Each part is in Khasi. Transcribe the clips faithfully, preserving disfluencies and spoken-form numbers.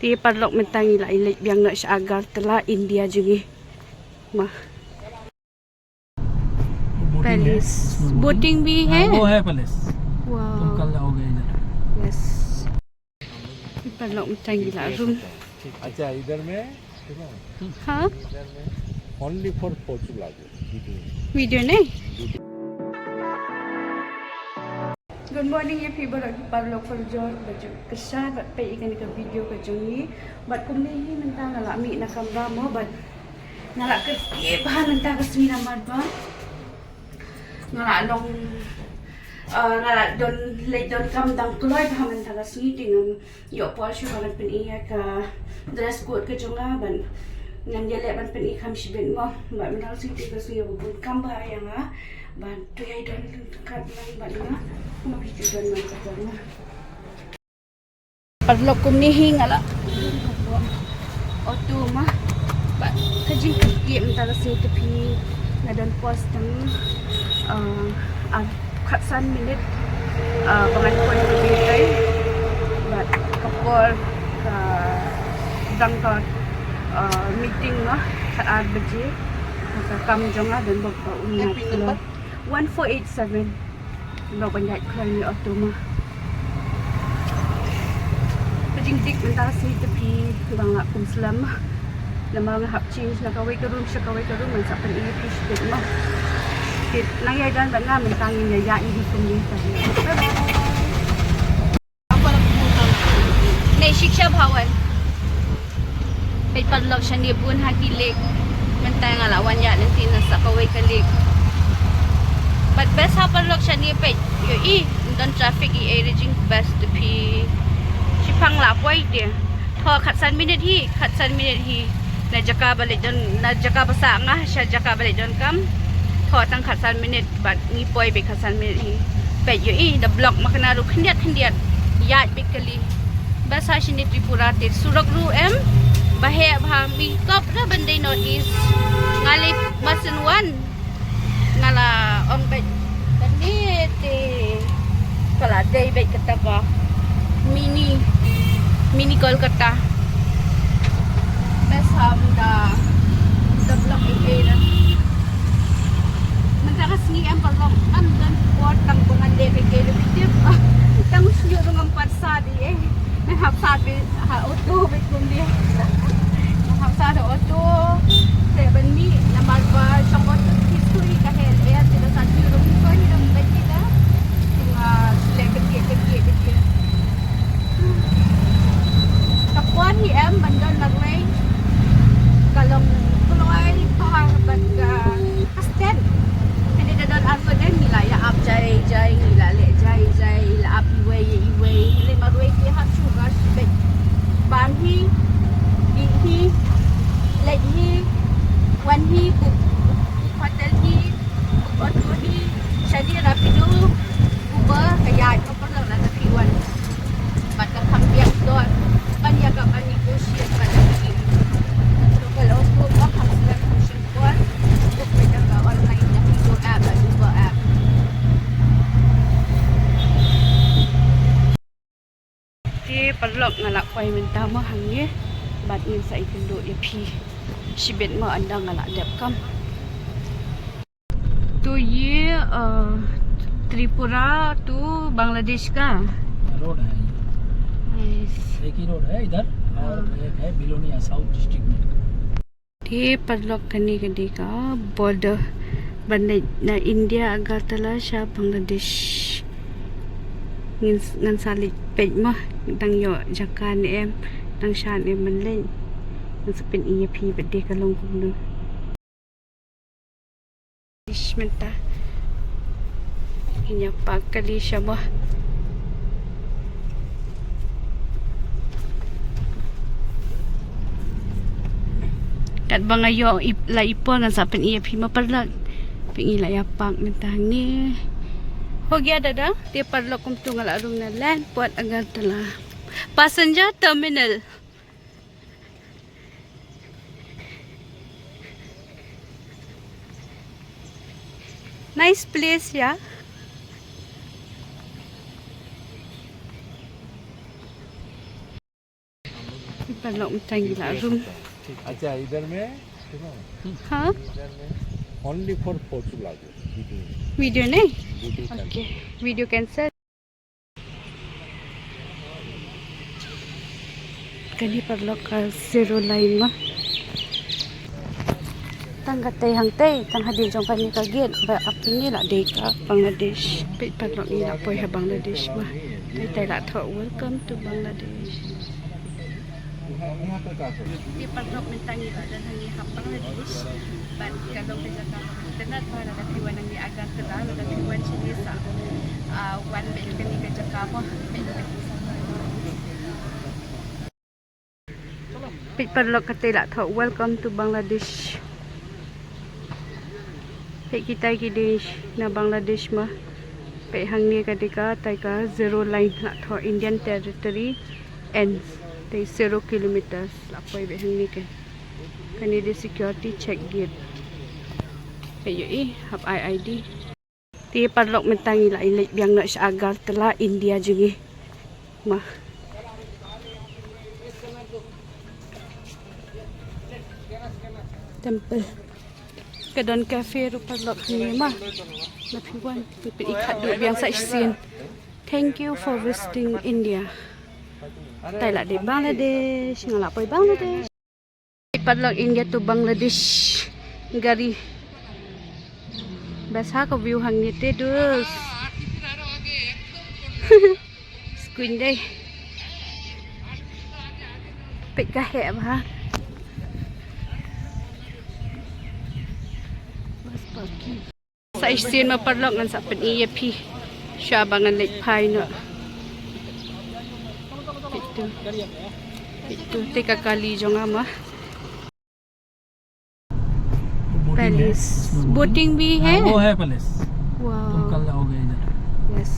Te paralok mynta ngi la ïaleit biang noh sha Agartala, India jong ngi. Ma. बोटिंग है, पैलेस। इसमें बोटिंग। बोटिंग भी है? हाँ, वो है पैलेस। वाओ। तुम कल आओगे इधर। यस। Paralok mynta ngi la rung. अच्छा, इधर में, सुनो। हाँ? इधर में only for photo lagi, video. Video ne? Good morning ïa phi baroh ki paralok parajor, ba ju kyrshan bad peit ïa kane ka video ka jong ngi. Bad kumne hi mynta nga la mih na kamra mo, bad nga la kyrkieh bha mynta ka sngi namar ba nga la long, uh, nga la don leit donkam dang kloi bha mynta ka sngi, te ngam ïoh por shuh ba ngan pyni ïa ka dress code ka jong nga, bad ngan ïaleh ban pyni kham shibit mo. Bad mynta ka sngi te ka sngi ba bun kam bha ïa nga, bad to ïai don ryngkat lang bad nga, kumba phi ju don man ka jong nga. Paralok kumne hi nga la auto ma. Bad ka jingkyrkieh mynta ka sngi te phi, nga don pos tang, uh, ar khatsan minit, uh, ba ngan poi ha Dubai. Bad ka por ka dang ka, uh, meeting ma, khatar baje. Ka kam jong nga don bok ba un ngat kloi. One four eight seven. Ba ban ïaid kloi ïa auto ma. Ka jingdik mynta ka sngi te phi, ba nga kum slem. Namar nga hap change na kawei ka room sha kawei ka room, ngan sa pyni ïa phi shibit ma. Te nang ïai don bad nga mynta, ngin ïa ïaid hi kumne. Bye bye. Ne Shiksha Bhawan. Peit paralok, shane bun ha ki lake. Mynta nga la wan ïaid lynti na sa kawei ka lake. Bad best ha paralok shane, peit. Ïohi, ym don traffic, ïa ei re jing best te phi. Shipang la poi te. Thoh khatsan minit hi, khatsan minit hi. Na jaka ba leit don, na jaka ba sah nga sha jaka ba leit donkam, thoh tang khatsan minit bad ngi poi beit khatsan minit hi. Peit ïohi, da block ma kane ruh khyndiat khyndiat. Ïaid beit kali. Best ha shane Tripura te surok ruh em, ba heh bha, mi kop ra ban dei North East. Nga leit Masan wan. Nga la ong beit kane te ka la dei beit kata ka mini, mini Kolkata. Best ha mynta, da block ei ei na. Mynta ka sngi em paralok, ngam don por tang ba ngan leh kaei kaei ruh, tip. Tang shu ïoh ruh ngam pat sah ei ei. Nang hap sah beit ha auto beit kumne. Nang hap sah ha auto. Te ban mih namar ba shong auto ki shu hi ka hel eh, te da sah shu ruh ki shu hi ruh beit ki da. Te nga shu leh kyrkieh kyrkieh kyrkieh. Ka kwah hi em ban don marwei. Ka long kloi bha bad ka Ka stand. Kane da don arngut eh, ngi la ïa ap jai jai, ngi la leh jai jai, la ap iwei ïa iwei. Leh marwei ki hap shu rush beit. Bam hi, dih hi, leit hi, wan hi, book, book hotel hi, book auto hi, shane Rapido, Uber, ka ïaid. Paralok, la ka phi wan. Bad ka kham biang dor ban ïa ka ban negotiate bad ka phi. Local auto ba kham slem negotiate bor. Book beit da ka online Rapido app bad Uber app. Te paralok, nga la poi mynta mo hangne bad ngin sa ïakynduh ïa phi shibit mo ynda nga la dep kam. तो ये, अ, त्रिपुरा to बांग्लादेश का? रोड है ये। यस। एक ही रोड है इधर और हाँ। एक है बिलोनिया साउथ डिस्ट्रिक्ट में। Te paralok, kane ka dei ka border ban leit na India, Agartala sha Bangladesh. Ngin, ngan sa leit peit mo, dang ïoh jaka ne em, dang shah ne em ban leit. Ngan sa pyni ïa phi ba dei ka long kumno. Ish, mynta ngin ïa park kali sha mo. Katba nga ïoh i, la i por ngan sa pyni ïa phi mo paralok. Phi, ngi la ïa park mynta hangne. Ho gaya dada? Te paralok, kumto nga la rung na land port Agartala. Passenger terminal. Nice place, yeah. Paralok, mynta ngi la room. अच्छा, इधर में सुनो, हाँ, इधर में only for photo लागो, video, video नहीं? video cancel. Okay, video cancel. Kane paralok ka zero line ma. Tang katei hangtei, tang hadien jong kane ka gate ba ap ni la dei ka Bangladesh. Peit paralok, ngi la poi ha Bangladesh ma. Tei tei la thoh welcome to Bangladesh. Te paralok, mynta ngi la don hangne ha Bangladesh. Bad ka long ka jaka kaba itynnad bha, lada phi wan hangne Agartala, lada phi wan shane sa, ah, wan beit kane ka jaka mo, beit kane ka jaka. Peit paralok, katei la thoh welcome to Bangladesh. Peit kitai ki dei na Bangladesh ma. Peit hangne ka dei ka, tei ka zero line la thoh Indian territory ends. Tei zero kilometers la poi beit hangne ka. Kane dei security check gate. Peit ïohi, hap ai I D. Te paralok, mynta ngi la leit biang noh sha Agartala, India jong ngi. Ma. Temple. Ka don cafe ruh paralok hangne ma. Lada phi wan, phi peit, i khatduh biang sa shisien. Thank you for visiting India. Tei la dei Bangladesh, nga la poi Bangladesh. Paralok, India to Bangladesh gari. Best ha ka view hangne te dus. Skuin dei. Peit ka heh bha. Bus parking. Sa shisien ma paralok, ngan sa pyni ïa phi sha ba ngan leit phai noh. Peit tu. Peit tu, te ka kali jong nga ma. Palace. बोटिंग भी है? वो है पैलेस। तुम कल आओगे इधर। यस।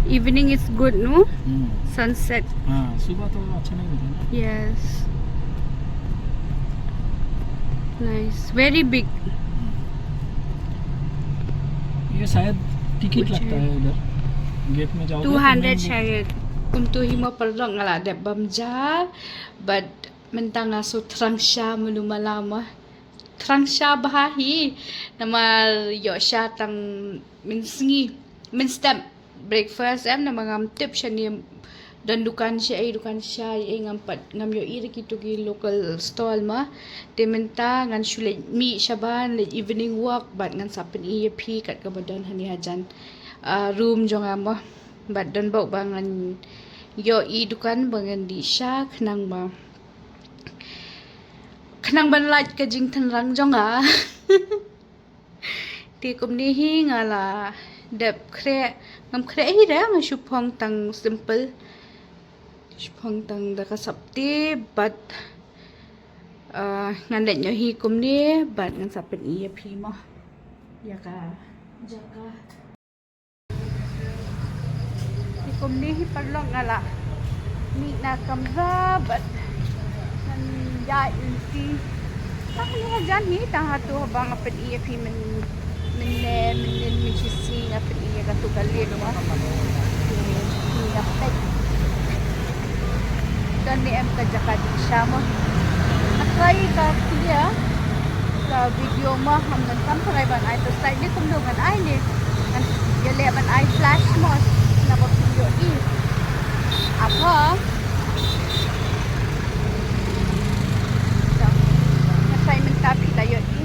Evening is good, no? Sunset. हाँ, सुबह तो अच्छा नहीं होता ना। Yes. Nice. Very big. ये शायद टिकट लगता है इधर। गेट में जाओगे तो two hundred shayad. Kumto hi ma paralok, nga la dep bam ja. Bad mynta nga shu thrang sha manu mala ma. Thrang sha bha hi. Namar ïoh sha tang mynsngi, mynstep breakfast em, namar ngam tip shane don dukan sha, ei dukan sha, ei ngam pat, ngam ïohi da kito ki local stall ma. Te mynta ngan shu leit mih shabar, leit evening walk, bad ngan sa pyni ïa phi kat kaba don hangne hajan, ah, room jong nga ma. Bad don bok ba ngan ïohi dukan ba ngan dih sha khnang ba, khnang ban lait ka jingthrang jong nga. Te kumne hi nga la dep khreh, ngam khreh hi re, nga shu phong tang simple. Shu phong tang da ka sopti, bad, ah, ngan leit noh hi kumne, bad ngan sa pyni ïa phi mo. Ïa ka jaka. Te kumne hi paralok, nga la mih na kamra bad ngan ïaid lynti. Tang hangne hajan hi, tang hato haba nga pyni ïa phi myn, mynne mynnin mynshisngi nga pyni ïa kato ka lake ma. Te ngi ïa peit. Don ne em ka jaka dih sha mo. Nga try ka clear ka video mo, ngam donkam try ban ai, to slightly kumno ngan ai ne. Ngan ïaleh ban ai flash mo, naba phin ïohi. Apa? Nga try mynta phi la ïohi.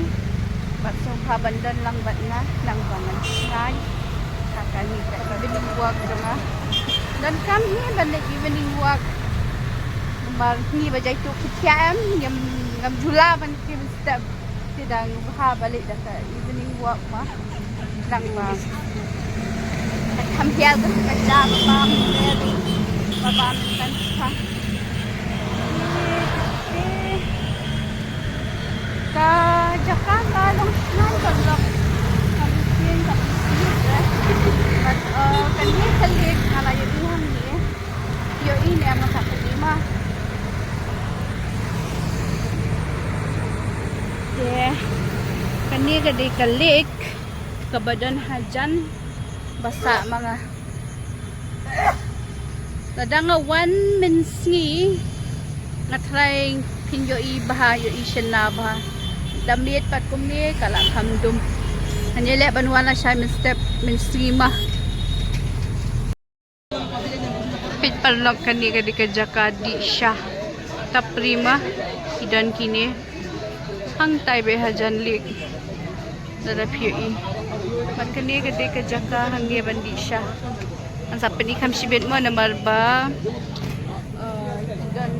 Bad sngewbha ban don lang bad nga, nang ba ngan shngaiñ ha kane ka evening walk jong nga. Donkam hi ban leit evening walk. Namar ngi ba jai tu khyndiat em, ngam, ngam jula ban khie mynstep. Te dang bha ba leit da ka evening walk ma. Nang ba ka kham hiar ka, ka ja ba bam, ba bam kan sa. Ka jaka ka long shnong ka long ka bisieng ka bisieng eh. But, uh, kane ka lake nga la ïohi hangne. Ïohi ne em nga sa pynlima. Te kane ka dei ka lake kaba don hajan ba sah ma nga. Lada nga wan mynsngi, nga trai phin ïohi bha, ïohi shynna bha. Da miet pat kumne ka la kham dum. Ngan ïaleh ban wan lashai mynstep mynsngi ma. Peit paralok, kane ka dei ka jaka dih sha. Tapri ma i don kine. Hangtai beit hajan lake. Lada phi ïohi. Bad kane ka dei ka jaka hangne ban dih sha. Ngan sa pyni kham shibit mo namar ba, uh, i don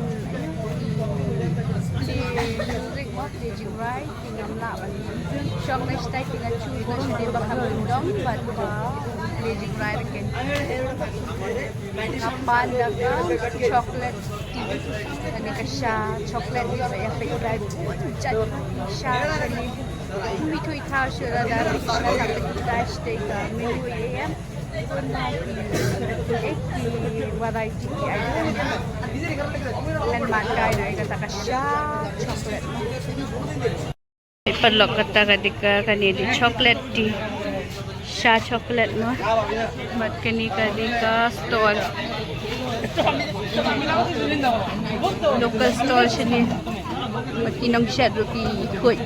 play music mo, play jingrwai. Phi ngam lah ban shong na shatai, phi ngam choose na shatai ba kham dong, bad ba play jingrwai ruh kein. Nga pan da ka chocolate tea. Kane ka sha chocolate ba ïa peit rai bun jait sha kane. Kum i thaw sha lada phi sha lada phi sha shatai ka menu ïa em. Bun ba ki, eh, ki variety ki item. Ngan man kai na kata ka sha chocolate. Paralok, kata ka dei ka, kane dei chocolate tea. Sha chocolate mo. Bad kane ka dei ka stall. Local stall shane. Bad ki nongshet ruh ki khuid.